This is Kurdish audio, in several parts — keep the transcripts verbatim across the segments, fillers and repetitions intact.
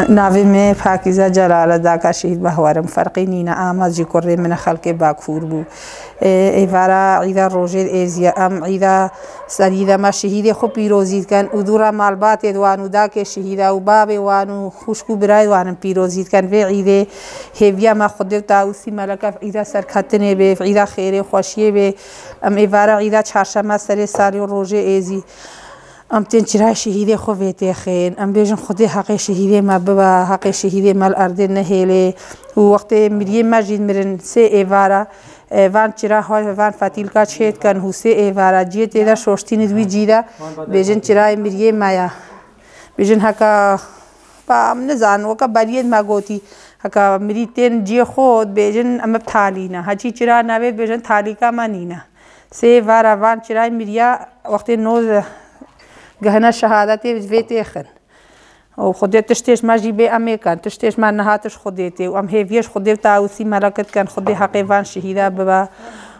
Navê me Pakîze Celal e, daka şehîd Behwar im. Ferqê nîne, Amad jî kurê min e, xelkê Bakur bû. Ê, êvara îda rojê êzî ye, em îda serî de me şehîdê xwe pîrozî dikin û dûra malbatê wan û dakê şehîda û babê wan û xwişk û birayê wan in pîrozî dikin. Vê îdê hêviya me Xwedê û Tawusî Melek ev îda serketinê bê, îda xêrê xweşiyê bê. Em êvara îda çarşema serê salê û rojê êzî. Em tên çirayê şehîdê xwe vê têxên. Em bêjin Xwedê heqê şehîdê me biba, heqê şehîdê me li erdê nehêlê. Û wextê miriyê me jî mirin sê êvara, e, van çira xwe, van fetîlka çêdikin û sê êvara ciyê tê de şoştîn di wî cî de bêjin çirayê miriyê me ya. Bêjin heka, ba, em nizanin, weke beriyên me gotî, heka mirî tên ciyê xwe dibêjin em bi talî ne. Heçî çira navê dibêjin talîka me nîne. Sê vara van çirayê miriya wextê no gehine şehadetê vê têxin. Û Xwedê tiştê ji me jî bê em ê ken. Tiştê ji me niha tişt Xwedê tê û em hêviyê ji Xwedê û Tawusî Melek dikin. Xwedê heqê van şehîda bibe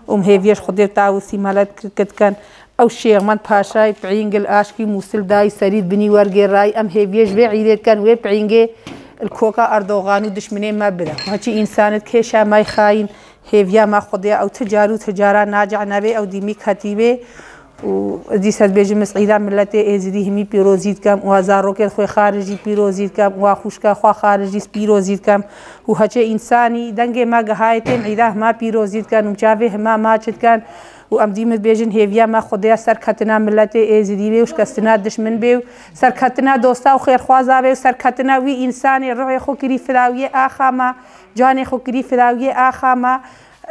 û em hêviyê ji Xwedê û Tawusî Melek dikin. Ew Şêxmend Paşayê piîngil aşkî Mûsil dayî serî binî wergê rayî. Em hêviyê ji vê îdê dikin, wê piîngê li koka Erdogan û dişminê me bide. Heçî însanê kêşa me xayîn. Hêviya me Xwedê ew ti car û ti cara nacih nebê, ew dîmî ketî bê. Û ez dîsa dibêjim, ez îda miletê Êzidî himî pîrozî dikem, û a zarokên xwê xarijî pîrozî dikem, û a xwişka xwe xarijî pîrozî dikem. Û heçê însanî dengê me gihayê tên îda hima pîrozî diken û çavê hima maç diken. Û em dî min dibêjin, hêviya me Xwedê ya serketina miletê Êzidî bê û şikestina dişmin bê û serketina dosta û xêrxwaza bê û serketina wî însanê ruhê xwe kirî fidawiyê axa me. Canê xwe kirî fidawiyê axa me,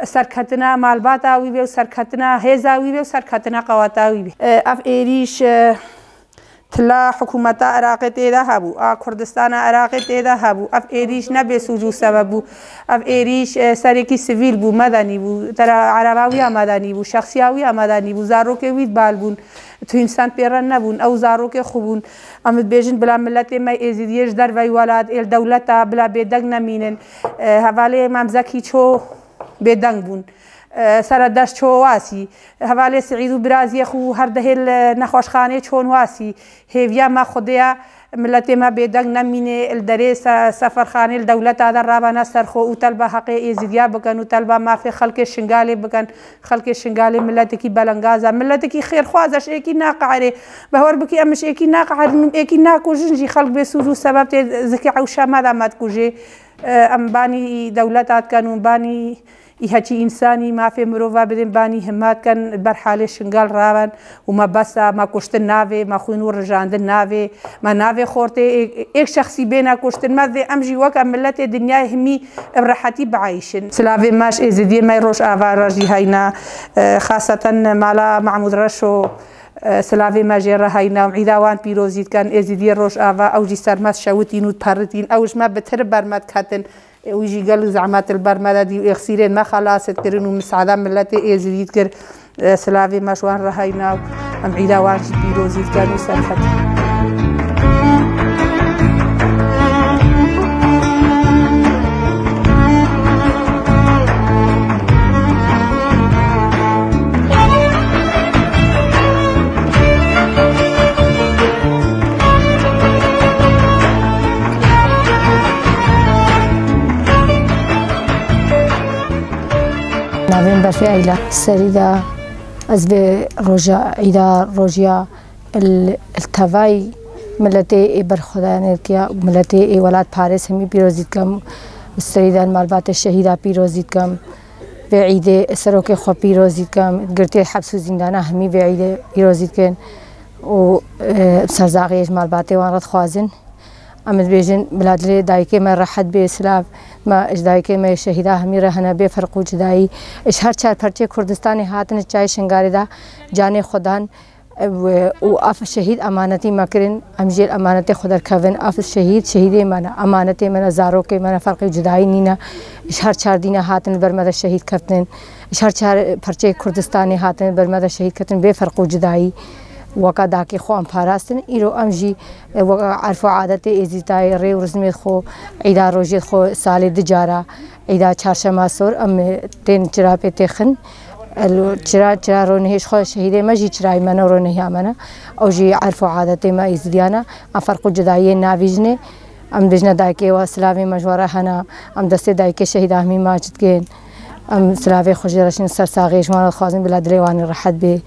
serketina malbata wî bê û serketina hêza wî bê û serketina qeweta wî bê. E, ev êrîş, e, tila hikûmeta Iraqê tê de hebû, a Kurdistana Iraqê tê de hebû. Ev êrîş ne bê sûc û sebeb bû. Ev êrîş, e, serekî sivîl bû, medenî bû. Tera ereba wî ya medenî bû, şexsiya wî ya medenî bû, zarokê wî bal bûn. Tu însan pê re nebûn, ew zarokê xwe bûn. Em dibêjin bila miletê me Êzidiyê ji derveyî welat, ê li dewleta bila bêdeng nemînin. E, hevalê Mam Zekî ço bêdeng bûn. E, Seredeş ço wasî. Hevalê Seîd û biraziyê xwe her dehê li nexweşxanê çon wasî. Hêviya me Xwedê ye, miletê me bêdeng nemîne, li derê se-, seferxanê li dewleta de rabana ser xwe û telba heqê Êzidiya bikin û telba mafê xelkê Şingalê bikin. Xelkê Şingalê miletekî belengaz e, miletekî xêrxwaz e, ji êkî naqeherê. Behwer bikî em ji êkî naqeherin û êkî nakujin jî xelk bê sûc û sebeb tê zikê ewşa me de me dikujê. E, em banî dewleta dikin û banî î heçî însanî mafê mirova bidin, banî hima dikin, li ber halê Şingal rawen û me bes e, me kuştin navê, me xwîn û rijandin navê, me navê xortê ê-, êk şexsî bêne kuştin, me vê em jî weke miletê dinyayê himî bi rehetî bieyşin. Silavê me ji Êzidiyê me Rojava re jî heyna, e, xaseten mala Mahmûd Reşo, e, silavê me jê re heyna û îda wan pîrozî dikin. Êzidiyê Rojava ew jî sermest şewitîn û diperitîn. Ew ji me bitir ber me diketin. Wî jî gelek zehmet li ber me de dî û êxsîrên me xelas dikirin û misada miletê Êzidî dikir. E, silavê me ji wan re heyna û em îda wan jî pîrozî dikin û serxet. Navê min Berfê Eyla. Serî de ez vê roja îda rojiya li, li tevayî miletê ê berxwedanê dikiya û miletê ê welatparêz hemî pîrozî dikim. Serî de li malbatê şehîda pîrozî dikim. Vê îdê serokê xwe pîrozî dikim. Girtiyê heps û zîndana hemî vê îdê pîrozî dikin û, e, serzaxiyê ji malbatê wan re dixwazin. Em dibêjin, bila dilê dayikê me rehet bê, silav me ji dayikê me yê şehîda hemî re hene bê ferq û cudayî. Ji her çar perçê Kurdistanê hatin, ji çayê Şingalê de canê xwe dan, e, û ev şehîd emanetî me kirin, em jê li emanetê xwe derkevin. Ev şehîd, şehîdê me ne, emanetê me ne, zarokê me ne, ferqê cudayî nîne. Ji her çar dîne hatin li ber me de şehîd keftin. Ji her çar perçê Kurdistanê hatin li ber me de şehîd ketin bê ferq û cudayî. Weka dakê xwe em parastin. Îro em jî, e, weka erf û adetê Êzîdayê, rê û rizmê xwe, îda rojê xwe salê du cara, îda çarşema sor, em, e, tên çira pê têxin. El, çira, çira ronehê ji xwe şehîdê me jî çirayê me ne, ronehiya me ne. Ew jî erf û adetê me Êzîdiyan e. Em ferq û cudayiyê navîjinê. Em dijne dayikê we silavê me ji we re hene. Em destê dayikê şehîda hemî maç dikin. Em silavê xwe jê re şîn ser saxê ji wan re dixwazin bila dilê wan rehet bê.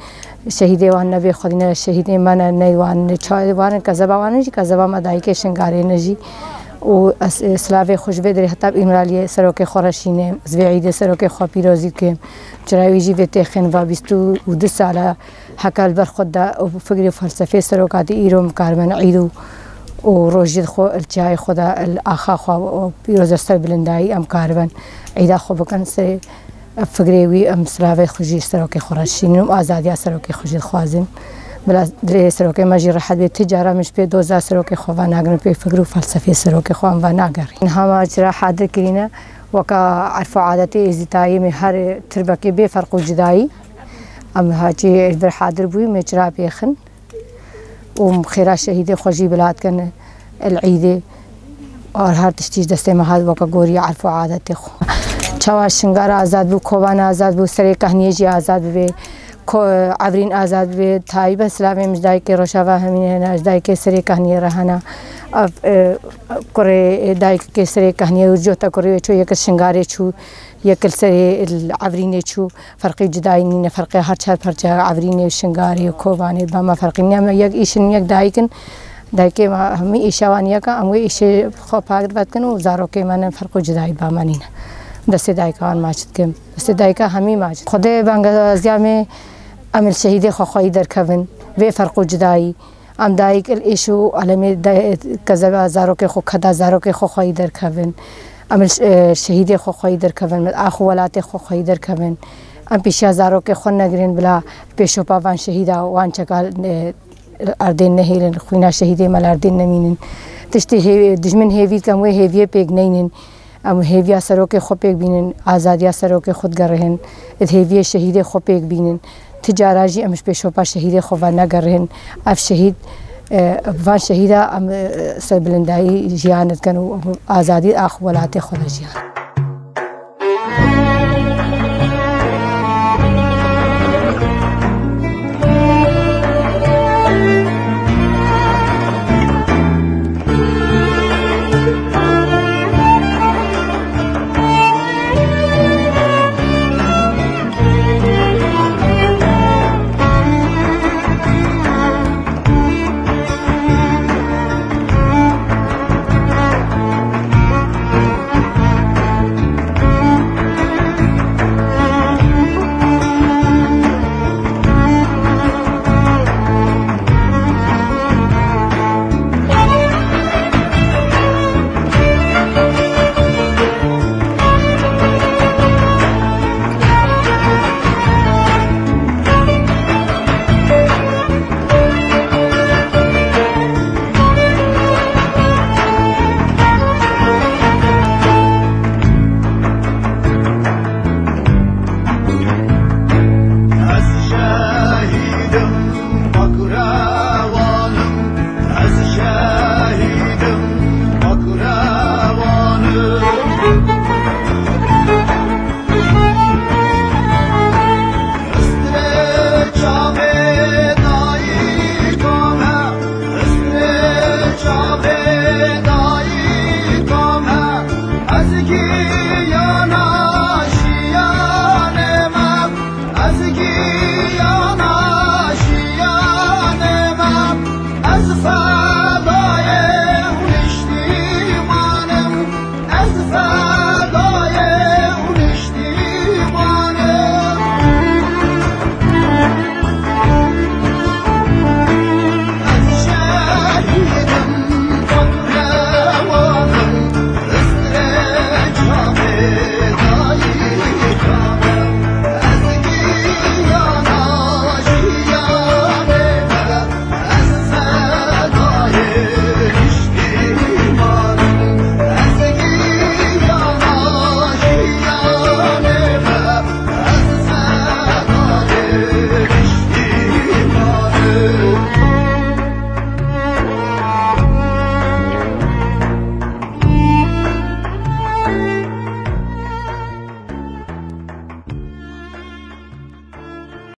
Şehîdê wan nebê xwedî ne şehîdê me ne, ne wan ne çayê wan in, kezeba wan in jî, kezeba me dayikê Şingarê ne jî. Û ez, e, silavê xwe ji vê derê heta bi Îmraliyê serokê xwe re şînim, ez vê îdê serokê xwe pîrozî dikim. Çira wî jî vê têxin va bîst û du sal e heke li ber xwe de û fikrê û felsefê serokatî îro em kariben îd û, û rojî xwe li çiyayê xwe de li axa xwe û pîroz e ser bilindayî em kariben îda xwe bikin. Serê fikrê wî em silavê xwe jî serokê xwe re şînin û azadiya serokê xwe jî dixwazin. Bila dilê serokê me jî rehet bê, ti cara min ji pê doza serokê xwe venagirin, pê fikr û felsefê serokê xwe em venagerin. Niha me çira hadir kirîne, weka erf û adetê êzîtayî me her tirbekê bê ferq û cudayî. Em haçî ji vir hadir bûyî me çira pêxin. Û xêra şehîdê xwe jî bila dikin el îdê. Ar her tiştî ji destê me hat weke gorî erf û adetê xwe. Çawa Şingar azad bû, Koban azad bû, serê Kehniyê jî azad bibe, Ko-, Evrîn azad bibe, taybet silavê min ji dayikê Rojava hemî hene, ji dayikê serê Kehniyê re hene. Ev, e, kurê dayikê serê Kehniyê û cota kurê wê çû, yek li Şingarê çû, yek li serê li Evrînê çû. Ferqê cudayî nîne, ferqê her çar parçeya Evrînê, Şingarê, Kobanê, ba me ferqî nîne. Em yek îş in, yek dayik in. Dayikê me hemî îşa wan yek e, em wê îşê xwe pak dikin û zarokê me ne, ferq û cudayî ba me nîne. Destê dayika wan maç dikim. Destê dayika hemî maç. Xwedê bangewaziya me em li şehîdê xwe xweyî derkevin. Vê ferq û cudayî. Em dayik il êş û alemê de-, kezeba zarokê xwe, keda zarokê xwe xweyî derkevin. Em il ş-, e, şehîdê xwe xweyî derkevin, min ax û welatê xwe xweyî derkevin. Em pêşiya zarokê xwe negirin bila pêşopa van şehîda, wan çeka, e, erdên nehêlin, xwîna şehîdê me li erdên nemînin. Tiştê hê-, dijmin hêvî dikin, wê hêviyê pêk neynin. Em hêviya serokê xwe pêk bînin, azadiya serokê xwe digerîhin, di hêviyê şehîdê xwe pêk bînin. Ti cara jî em ji pêşopa şehîdê xwe venegerîhin. Ev şehîd, e, van şehîda em, e, serbilindayî jiyan dikin û azadî ax welatê xwe de jiyan.